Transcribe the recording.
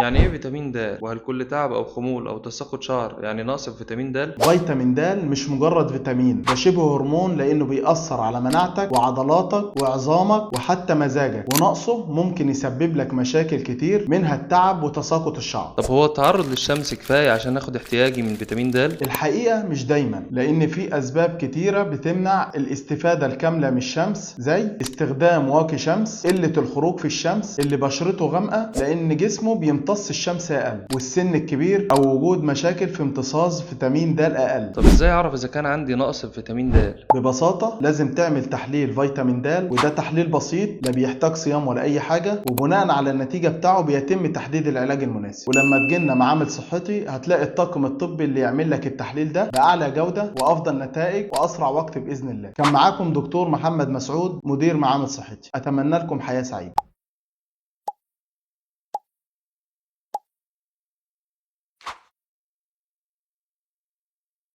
يعني ايه فيتامين د؟ وهل كل تعب او خمول او تساقط شعر يعني نقص في فيتامين د؟ فيتامين د مش مجرد فيتامين، ده شبه هرمون، لانه بيأثر على مناعتك وعضلاتك وعظامك وحتى مزاجك، ونقصه ممكن يسبب لك مشاكل كتير منها التعب وتساقط الشعر. طب هو التعرض للشمس كفاية عشان اخد احتياجي من فيتامين د؟ الحقيقة مش دايما، لان في اسباب كتيرة بتمنع الاستفادة الكاملة من الشمس، زي استخدام واقي شمس، قلة الخروج في الشمس، اللي بشرته غامقة لان جسمه بيمتص الشمس اقل، والسن الكبير، او وجود مشاكل في امتصاص فيتامين د اقل. طب ازاي اعرف اذا كان عندي نقص في فيتامين د؟ ببساطة لازم تعمل تحليل فيتامين د، وده تحليل بسيط لا بيحتاج صيام ولا اي حاجة، وبناء على النتيجة بتاعه بيتم تحديد العلاج المناسب. ولما تجينا معامل صحتي هتلاقي الطاقم الطبي اللي يعمل لك التحليل ده بأعلى جودة وأفضل نتائج وأسرع وقت بإذن الله. كان معاكم دكتور محمد مسعود، مدير معامل صحتي. أتمنى لكم حياة سعيدة.